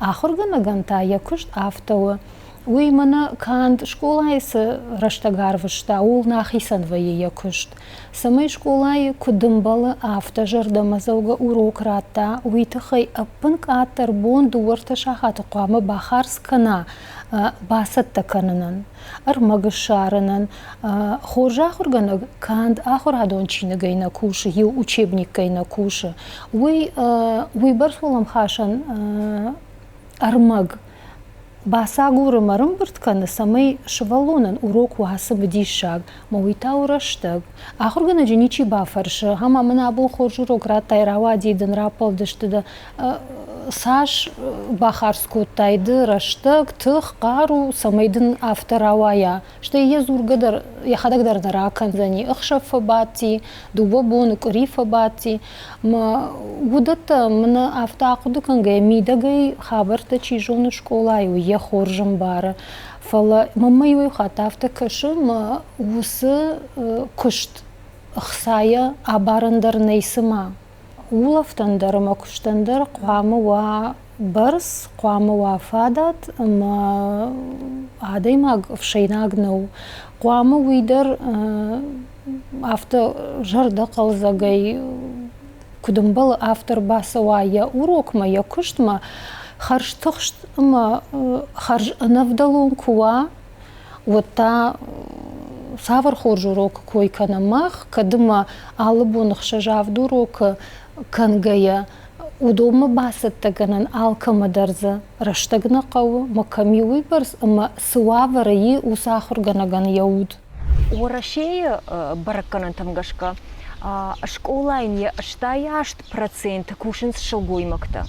Ахуыргӕнӕгӕн та йӕ куыст афтӕ у, Уый мӕнӕ канд скъолайы цы рӕстӕг арвыста, ууыл нӕ ахицӕн вӕййы йӕ куыст. Цӕмӕй скъолайы куыд ӕмбӕлы, афтӕ зӕрдӕмӕдзӕугӕ урок радта, уый тыххӕй ӕппынкъаддӕр бон дыууӕ-ӕртӕ сахаты хъуамӕ бахардз кӕна бацӕттӕ кӕнынӕн, ӕрмӕг ссарынӕн. Хорз ахуыргӕнӕг канд ахуырадон чиныгӕй нӕ кусы, иу учебниккӕй нӕ кусы. Уый уыйбӕрц уӕлӕмхасӕн ӕрмӕг бацагуры мӕ ӕрӕмбырд кӕны, цӕмӕй сывӕллонӕн урок уа цымыдисаг, мӕ уый та у рӕстӕг. Ахуыргӕнӕджы ничи бафӕрсы, ӕмӕ мын абон хорз урок радтай, рауади дын, раппӕлдысты дӕ. Цас бахардз кодтай ды рӕстӕг, тых, хъару, цӕмӕй дын афтӕ рауайа. Стӕй йӕ дзургӕ дӕр йӕхӕдӕг дӕр нӕ ракӕндзӕни. Ӕхсӕв фӕбадти, дыууӕ боны къуыри фӕбадти. Мӕ уыдӕттӕ мын афтӕ ахъуыды кӕнгӕйӕ мидӕгӕй хабӕрттӕ чи зоны скъолайы, уый йӕ хорз ӕмбары. Фӕлӕ мӕнмӕ иуӕй хатт афтӕ кӕсы, мӕ уыцы куыст ӕхцайӕ абарӕн дӕр нӕй цыма. Улӕфтӕн дӕр ӕмӕ куыстӕн дӕр хъуамӕ уа бӕрц, хъуамӕ уа фадат ӕмӕ адӕймаг ӕфсӕйнаг нӕу. Хъуамӕ уый дӕр афтӕ зӕрдӕхъӕлдзӕгӕй куыд ӕмбӕлы, афтӕ ӕрбацӕуа йӕ урокмӕ, йӕ куыстмӕ, хӕрзтыхст ӕмӕ хӕрз ӕнӕвдӕлон куы уа, уӕд та цавӕр хорз урокы кой кӕнӕм мах, кӕд ӕмӕ алы бон ӕхсӕз-авд урокы кӕнгӕйӕ, уыдонмӕ бацӕттӕгӕнӕн алкӕмӕ дӕр дзы рӕстӕг нӕ хъӕуы, мӕ кӕм и уыйбӕрц ӕмӕ цы уавӕры и уыцы ахуыргӕнӕгӕн йӕ уд. Уӕрӕсейы бӕрӕггӕнӕнтӕм гӕсгӕ скъолайӕн йӕ 88% кусынц сылгоймӕгтӕ.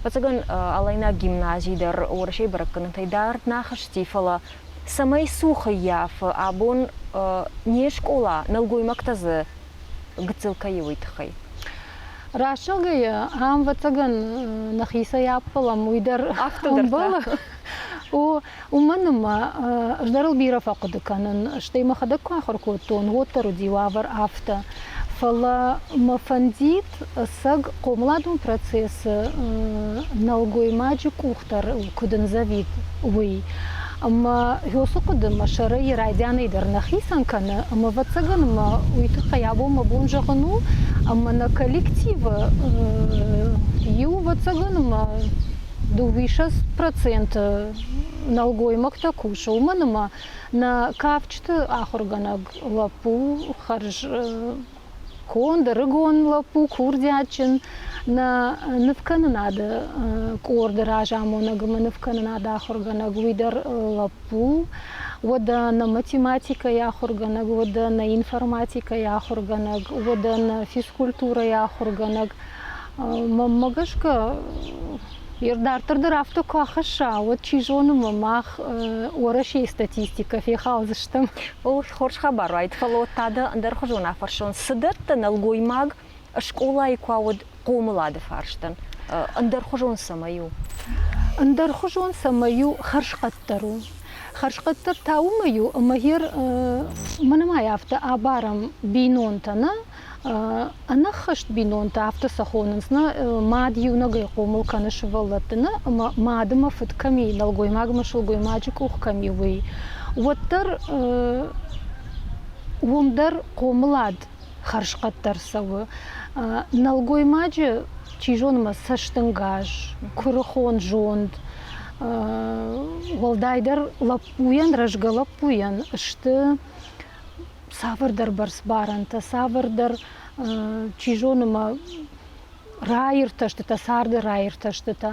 Ӕвӕццӕгӕн, Алайнаг гимнази дӕр Уӕрӕсейы бӕрӕггӕнӕнтӕй дард нӕ ахызти, фӕлӕ цӕмӕй цух ӕййафы абон не скъола, нӕлгоймӕгтӕ дзы гыццыл кӕй у, уый тыххӕй? Раст зӕгъгӕйӕ, ам, ӕвӕццӕгӕн, нӕхицӕй ӕппӕлӕм, уый дӕр ӕмбӕлы. О, уымӕн ӕмӕ ӕз дӕр ыл бирӕ фӕхъуыды кӕнын, стӕй мӕхӕдӕг куы ахуыр кодтон, уӕд дӕр уыди уавӕр афтӕ. Фӕлӕ мӕ фӕндид ӕцӕг хъомыладон процессы нӕлгоймаджы къух дӕр куыд ӕндзӕвид, уый. Ӕмӕ уыцы хъуыды мӕ сӕрӕй райдианӕй дӕр нӕ хицӕн кӕны, ӕмӕ, ӕвӕццӕгӕн, мӕ уый тыххӕй абон мӕ бон зӕгъын у, ӕмӕ нӕ коллективы иу, ӕвӕццӕгӕн, ӕмӕ 22% нӕлгоймӕгтӕ кусы, уымӕн ӕмӕ нӕ кафджыты ахуыргӕнӕг лӕппу хӕрз конд, ӕрыгон лӕппу, курдиатджын, нӕ нывкӕнынады къорды разамонӕг ӕмӕ нывкӕнынады ахуыргӕнӕг, уый дӕр лӕппу. Уӕдӕ нӕ математикӕйы ахуыргӕнӕг, уӕдӕ нӕ информатикӕйы ахуыргӕнӕг, уӕдӕ нӕ физкультурӕйы ахуыргӕнӕг. Мӕнмӕ гӕсгӕ, дарддӕр дӕр афтӕ куы ахӕсса, уӕд чи зоны, мӕ мах Уӕрӕсейы статистикӕ фехалдзыстӕм. О, хорз хабар уаид, фӕлӕ уӕд та дӕ ӕндӕрхуызон афӕрсон. Цы дӕтты нӕлгоймаг скъолайы куы уыд хъомылады фарстӕн? Ӕндӕрхуызон цӕмӕй у? Ӕндӕрхуызон цӕмӕй у, хӕрзхъӕддӕр у. Хӕрзхъӕддӕр та уымӕй у, ӕмӕ гъер мӕнӕ афтӕ абарӕм бинонтӕ, нӕ? Ӕнӕххӕст бинонтӕ афтӕ сӕ хонынц, нӕ мад иунӕгӕй хъомыл кӕны сывӕллӕтты, нӕ ӕмӕ мад ӕмӕ фыд кӕм и, нӕлгоймагмӕ сылгоймаджы къух кӕм и, уый. Уӕддӕр уым дӕр хъомылад хӕрзхъӕддӕр цӕуы. Нӕлгоймаджы, чи зоны, мӕ цӕстӕнгас, куырыхон зонд, уӕлдайдӕр лӕппуйӕн, рӕзгӕ лӕппуйӕн сты цавӕрдӕр бӕрцбарӕнтӕ, цавӕрдӕр, чи зоны ма, раиртӕстытӕ, царды раиртӕстытӕ.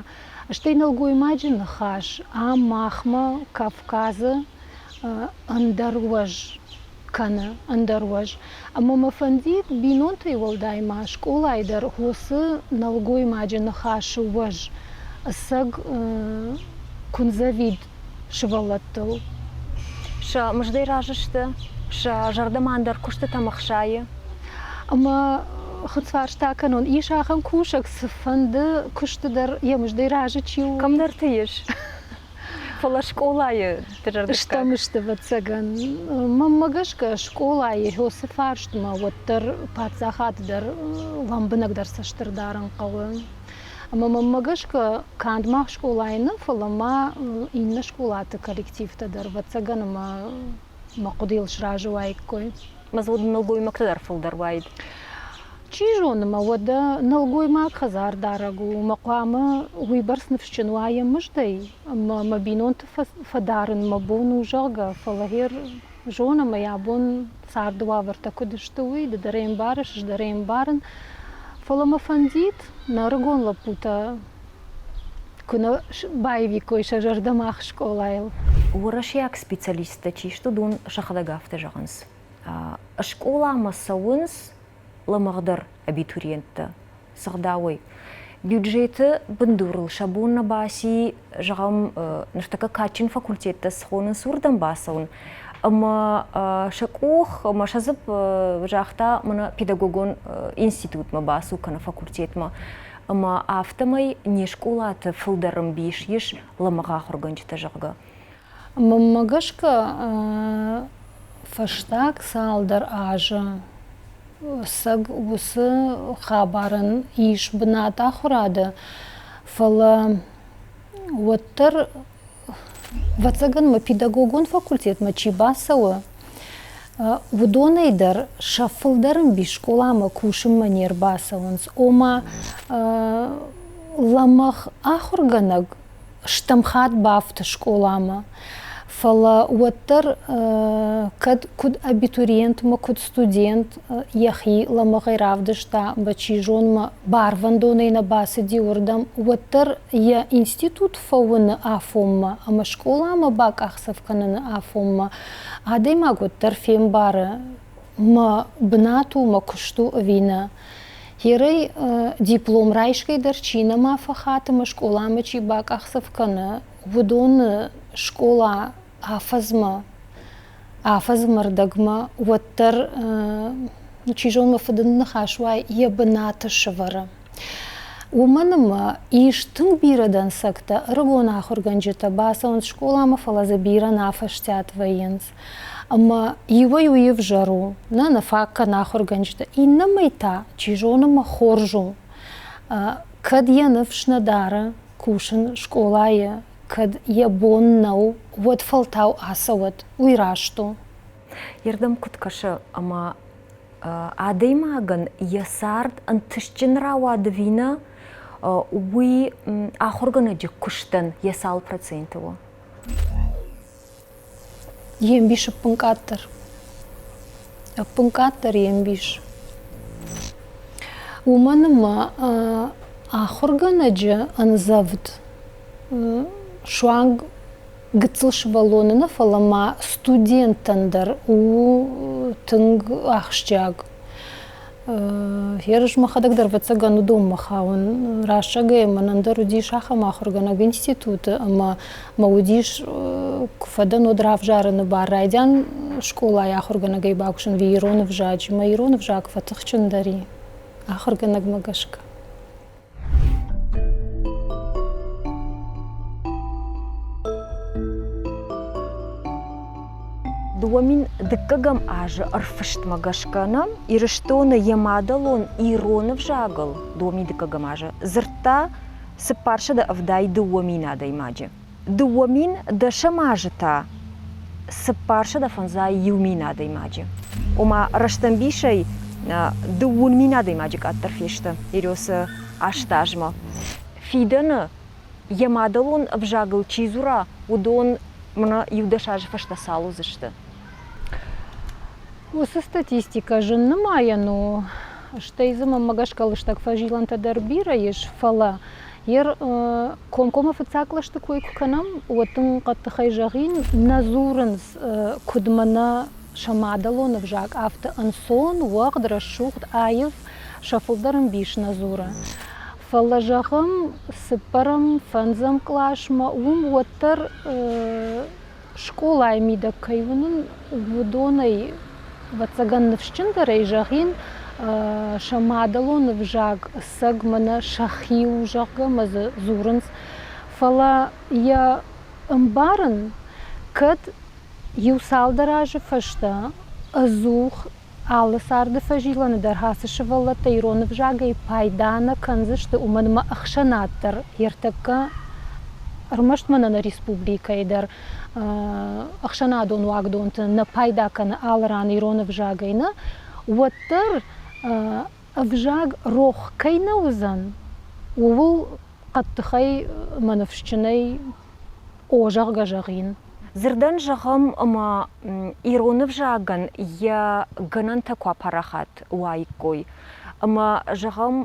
Стӕй нӕлгоймаджы ныхас ам махмӕ Кавказы ӕндӕр уӕз кӕны, ӕндӕр уӕз. Ӕмӕ мӕ фӕндид бинонтӕй уӕлдай ма скъолайы дӕр уыцы нӕлгоймаджы ныхасы уӕз ӕцӕг куындзӕвид сывӕллӕттыл. Сӕ мыздӕй разы сты, сӕ зӕрдӕмӕ ӕндӕр куыстытӕм ӕхсайы. Ӕмӕ хынцфарст акӕнон, ис ахӕм кусӕг, цыфӕнды куысты дӕр йӕ мыздӕй разы чи у? Кӕмдӕрты ис. Фӕлӕ скъолайы дызӕрдыггаг. Стӕм сты, ӕвӕццӕгӕн. Мӕнмӕ гӕсгӕ, скъолайы уыцы фарстмӕ уӕддӕр паддзахад дӕр лӕмбынӕгдӕр цӕст ӕрдарын хъӕуы. Ӕмӕ мӕнмӕ гӕсгӕ, канд мах скъолайы нӕ, фӕлӕ ма иннӕ скъолаты коллективтӕ дӕр, ӕвӕццӕгӕн, ӕмӕ мӕ хъуыдыйыл сразы уаиккой. Мӕ дзы уӕд нӕлгоймӕгтӕ дӕр фылдӕр уаид. Чи зоны мӕ, уӕдӕ нӕлгоймаг хӕдзардарӕг у ӕмӕ хъуамӕ уыйбӕрц ныфсджын уа йӕ мыздӕй, ӕмӕ мӕ бинонты фӕдарын мӕ бон у, зӕгъгӕ, фӕлӕ гъер зонӕм ӕй, абон царды уавӕртӕ куыд сты, уый, ды дӕр ӕй ӕмбарыс, ӕз дӕр ӕй ӕмбарын. Фӕлӕ мӕ фӕндид, нӕ ӕрыгон лӕппутӕ куы нӕ баивиккой сӕ зӕрдӕ мах скъолайыл. Уӕрӕсейаг специалисттӕ чи сты, уыдон сӕхӕдӕг афтӕ зӕгъынц. Скъоламӕ цӕуынц лӕмӕгъдӕр абитуриенттӕ сыгъдауӕй. Бюджеты бындурыл сӕ бон нӕ баци, зӕгъӕм, ныртӕккӕ кадджын факультеттӕ цы хонынц, уырдӕм бацӕуын. Ӕмӕ сӕ къух ӕмӕ сӕ дзыпп загъта, мӕнӕ педагогон институтмӕ бацу кӕнӕ факультетмӕ. Ӕмӕ афтӕмӕй не скъолаты фылдӕр ӕмбис ис лӕмӕгъ ахуыргӕнджытӕ, зӕгъгӕ. Мӕнмӕ гӕсгӕ, фӕстаг цалдӕр азы ӕцӕг уыцы хабарӕн ис бынат ахуырады, фӕлӕ уӕддӕр, ӕвӕццӕгӕн мӕ педагогон факультетмӕ чи бацӕуы, уыдонӕй дӕр сӕ фылдӕр ӕмбис скъоламӕ кусынмӕ не рбацӕуынц. Ома лӕмӕгъ ахуыргӕнӕг стӕм хатт бафты скъоламӕ, фӕлӕ уӕддӕр кӕд куыд абитуриент ӕмӕ куыд студент йӕхи лӕмӕгъӕй равдыста ӕмӕ чи зонмӕ барвӕндонӕй нӕ бацыди уырдӕм, уӕддӕр йӕ институт фӕуыны афонмӕ ӕмӕ скъоламӕ бакъахдзӕф кӕныны афонмӕ адӕймаг уӕддӕр фембары, мӕ бынат у, мӕ куыст у ӕви нӕ. Ерӕй диплом райсгӕ дӕр чи нӕма фӕхаты ӕмӕ скъоламӕ чи бакъахдзӕф кӕны, уыдоны скъола афӕдзмӕ, афӕдзмӕ рдӕгмӕ уӕддӕр, чи зоны, мӕ фыды ныхас уа, йӕ бынаты сӕвӕры. Уымӕн ӕмӕ ис тынг бирӕ дӕнцӕгтӕ, ӕрыгон ахуыргӕнджытӕ бацӕуынц скъоламӕ, фӕлӕ дзы бирӕ нӕ афӕстиат вӕййынц. Ӕмӕ иуӕй уый ӕвзӕр у, нӕ нӕ фаг кӕны ахуыргӕнджытӕ, иннӕмӕй та, чи зоны, мӕ хорз у. Кӕд йӕ ныфс нӕ дары кусын скъолайы, кӕд йӕ бон нӕу, уӕд фӕлтау ацӕуӕд, уый раст у. Йе рдӕм куыд кӕсы, ӕмӕ адӕймагӕн йӕ цард ӕнтыстджын рауад ӕви нӕ, уый ахуыргӕнӕджы куыстӕн йӕ цал проценты у? Йе мбис ӕппынкъаддӕр. Ӕппынкъаддӕр йе мбис. Уымӕн ӕмӕ ахуыргӕнӕджы ӕндзӕвд суанг гыццыл сывӕллоны нӕ, фӕлӕ ма студенттӕн дӕр у тынг ахсджиаг. Ерыс мӕхӕдӕг дӕр ӕвӕццӕгӕн уыдонмӕ хауын. Рӕстӕгӕй мӕнӕн дӕр уыдис ахӕм ахуыргӕнӕг институты ӕмӕ мӕ уыдис, куы фӕдӕн, уӕд равзарыны бар райдиан скъолайы ахуыргӕнӕгӕй бакусын ӕви ирон ӕвзаджы. Мӕ ирон ӕвзаг фӕтыхджындӕр и ахуыргӕнӕгмӕ гӕсгӕ. 2002 азы ӕрфыстмӕ гӕсгӕ нӕм Ирыстоны йӕ мадӕлон ирон ӕвзагыл 2002 азы дзырдта 472 адӕймаджы. 2010 азы та 451 адӕймаджы. Ома рӕстӕмбисӕй 2000 адӕймаджы къаддӕр фесты Ересы аст азмӕ. Фидӕны йӕ мадӕлон ӕвзагыл чи дзура, уыдон мӕнӕ иу-дӕс азы фӕстӕ цал уыдзысты? Уыцы статистикӕ зын нымайӕн у. Стӕй дзы мӕнмӕ гӕсгӕ лыстӕг фӕзилӕнтӕ дӕр бирӕ ис, фӕлӕ йе комкоммӕ фыццаг кълӕсты кой куы кӕнӕм, уӕд дын хъӕддыхӕй зӕгъин, нӕ дзурынц, куыд мӕнӕ сӕ мадӕлон ӕвзаг афтӕ ӕнцон, уӕгъд, рӕсугъд, аив, сӕ фылдӕр ӕмбис нӕ дзуры. Фӕлӕ, зӕгъӕм, цыппӕрӕм, фӕндзӕм къласмӕ уым уӕддӕр скъолайы мидӕг кӕй уынын, уыдонӕй, ӕвӕццӕгӕн, ныфсджындӕрӕй зӕгъин, сӕ мадӕлон ӕвзаг ӕцӕг мӕнӕ сӕхи у, зӕгъгӕ, мӕ дзы дзурынц. Фӕлӕ йӕ ӕмбарын, кӕд иу цалдӕр азы фӕстӕ ӕдзух алы царды фӕзилӕны дӕр ацы сывӕллӕттӕ ирон ӕвзагӕй пайда нӕ кӕндзысты, уымӕн ӕмӕ ӕхсӕнад дӕр ӕртӕккӕ ӕрмӕст мӕнӕ нӕ республикӕйы дӕр ӕхсӕнадон уагдонты нӕ пайда кӕны алы ран ирон ӕвзагӕй нӕ, уӕддӕр ӕвзаг рох кӕй нӕ уыдзӕн, ууыл хъӕддыхӕй мӕ ныфсджынӕй о, зӕгъгӕ, зӕгъин. Дзырдӕн зӕгъӕм, ӕмӕ ирон ӕвзагӕн йӕ гӕнӕнтӕ куы апарахат уаиккой, ӕмӕ, зӕгъӕм,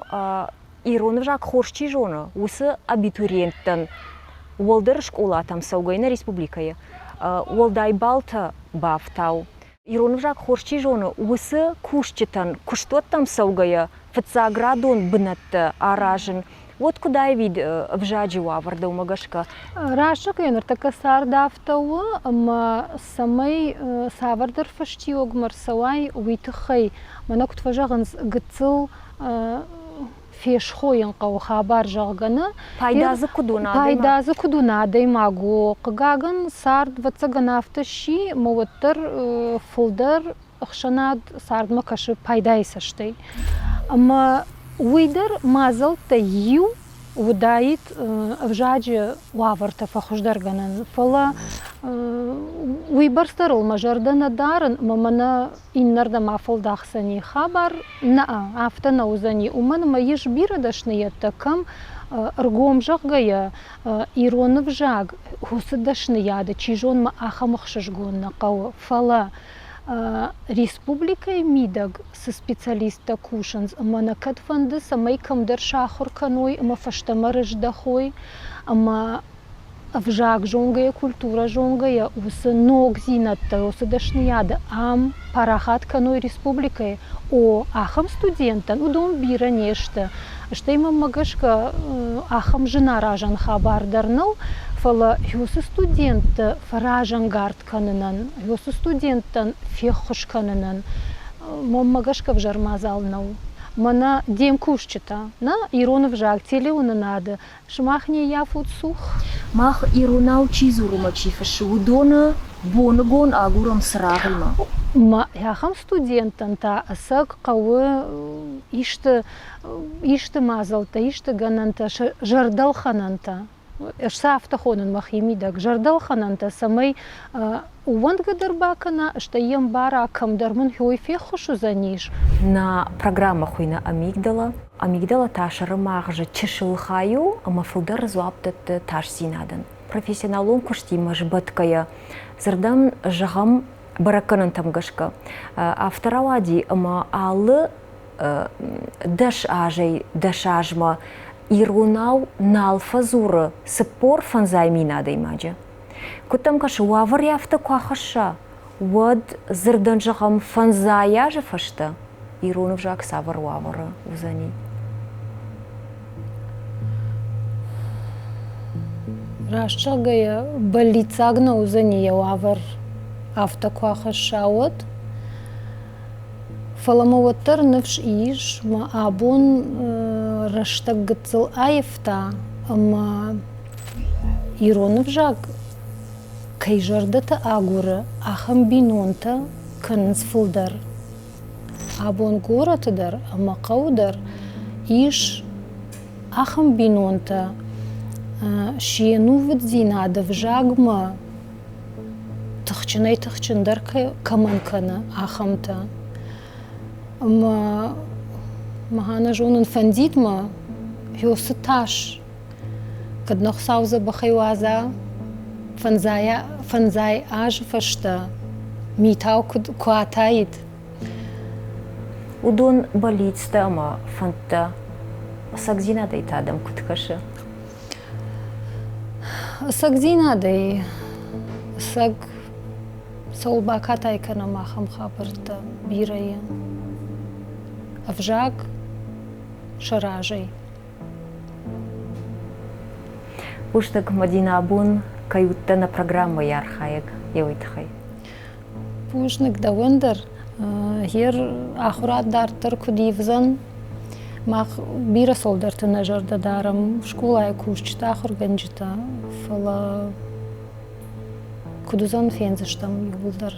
ирон ӕвзаг хорз чи зоны, уыцы абитуриенттӕн уӕлдӕр скъолатӕм цӕугӕ нӕ республикӕйы уӕлдай баллтӕ бафтау. Ирон ӕвзаг хорз чи зоны, уыцы кусджытӕн куыстуӕттӕм цӕугӕйӕ фыццаградон бынӕттӕ аразын, уӕд куыд аивид ӕвзаджы уавӕр дӕумӕ гӕсгӕ? Раст зӕгъгӕйӕ, ныртӕккӕ цард афтӕ у, ӕмӕ цӕмӕй цавӕрдӕр фӕстиуӕгмӕ рцӕуай, уый тыххӕй, мӕнӕ куыд фӕзӕгъынц, гыццыл фесхойын хъӕуы хабар, зӕгъгӕ, нӕ. Пайда дзы куыд уына Пайда дзы куыд уына адӕймаг у. Хъыгагӕн, цард, ӕвӕццӕгӕн, афтӕ сси, ӕмӕ уӕддӕр фылдӕр ӕхсӕнад цардмӕ кӕсы пайдайы цӕстӕй. Ӕмӕ уый дӕр мадзӕлттӕй иу уыдаид ӕвзаджы уавӕртӕ фӕхуыздӕргӕнӕн. Фӕлӕ уыйбӕрц дӕр ыл мӕ зӕрдӕ нӕ дарын ӕмӕ мӕнӕ иннӕрдӕм афӕлдахдзӕни хабар. Нӕ, афтӕ нӕ уыдзӕни, уымӕн ӕмӕ ис бирӕ дӕсныйӕдтӕ, кӕм ӕргом зӕгъгӕйӕ, ирон ӕвзаг уыцы дӕсныйады, чи зоны, ахӕм ӕхсызгон нӕ хъӕуы, фӕлӕ республикӕйы мидӕг цы специалисттӕ кусынц ӕмӕ нӕ кӕд фӕнды, цӕмӕй кӕмдӕр сахуыр кӕной ӕмӕ фӕстӕмӕ рыздӕхой ӕмӕ ӕвзаг зонгӕйӕ, культурӕ зонгӕйӕ уыцы ногдзинӕдтӕ, уыцы дӕсныйады ам парахат кӕной республикӕйы, о, ахӕм студенттӕн уыдон бирӕ не сты. Стӕй мӕнмӕ гӕсгӕ ахӕм зынаразӕн хабар дӕр нӕу, фӕлӕ уыцы студентты фӕразӕнгард кӕнынӕн, уыцы студенттӕн феххуыс кӕнынӕн мӕнмӕ гӕсгӕ ӕвзӕр мадзал нӕу. Мӕнӕ де мкусджытӕ, нӕ ирон ӕвзаг телеуынынады сымах не ййафут цух? Мах иронау чи дзуры ӕмӕ чи фыссы, уыдоны боныгон агурӕм цырагъимӕ. Ахӕм студенттӕн та ӕцӕг хъӕуы исты, исты мадзӕлттӕ, исты гӕнӕнтӕ, зӕрдӕлхӕнӕнтӕ. Ӕз сӕ афтӕ хонын мӕхимидӕг, зӕрдӕлхӕнӕнтӕ, цӕмӕй ууӕндгӕ дӕр бакӕна, стӕй йӕм бара, кӕмдӕр мын хой феххуыс уыдзӕнис. Нӕ программӕ хуыйны Амигдала. Амигдала та сӕрымагъзы чысыл хай у ӕмӕ фылдӕр дзуапп дӕтты тасдзинадӕн. Профессионалон куыстимӕ сбӕтгӕйӕ, дзырдӕн зӕгъӕм, бӕрӕггӕнӕнтӕм гӕсгӕ, афтӕ рауади, ӕмӕ алы 10 азӕй 10 азмӕ иронау нал фӕдзуры 45 000 адӕймаджы. Куыд дӕм кӕсы, уавӕр афтӕ куы ахӕсса, уӕд дзырдӕн зӕгъӕм, фӕндзай азы фӕстӕ ирон ӕвзаг цавӕр уавӕры уыдзӕни? Раст зӕгъгӕйӕ, бӕллиццаг нӕ уыдзӕни йӕ уавӕр афтӕ куы ахӕсса, уӕд. Фӕлӕ мӕ уӕддӕр ныфс ис, мӕ абон рӕстӕг гыццыл аивта ӕмӕ ирон ӕвзаг кӕй зӕрдӕтӕ агуры, ахӕм бинонтӕ кӕнынц фылдӕр. Абон горӕты дӕр ӕмӕ хъӕуы дӕр ис ахӕм бинонтӕ, се нувыддзинад ӕвзагмӕ тыхджынӕй-тыхджындӕр кӕмӕн кӕны, ахӕмтӕ. Ӕмӕ мӕ нӕ зонын, фӕндид мӕ, цы тас, кӕд нӕ Хуыцау дзӕбӕхӕй уадза, фӕндзай азы фӕстӕ митау куы атаид. Уыдон бӕллицтӕ ӕмӕ фӕндтӕ ӕцӕгдзинадӕй та дӕм куыд кӕсы? Ӕцӕгдзинадӕй ӕцӕг цӕуыл бакатай кӕнӕм, ахӕм хабӕрттӕ бирӕ и. Ӕвзаг сӕ разӕй. Бузныг, Мадинӕ, абон кӕй уыдтӕ нӕ программӕйы архайӕг, йӕ уый тыххӕй. Бузныг дӕуӕн дӕр. Гъер ахуырад дарддӕр куыд ивдзӕн, мах бирӕ цӕуылдӕрты нӕ зӕрдӕ дарӕм, скъолайы кусджытӕ, ахуыргӕнджытӕ, фӕлӕ куыд уыдзӕн, фендзыстӕм иууылдӕр.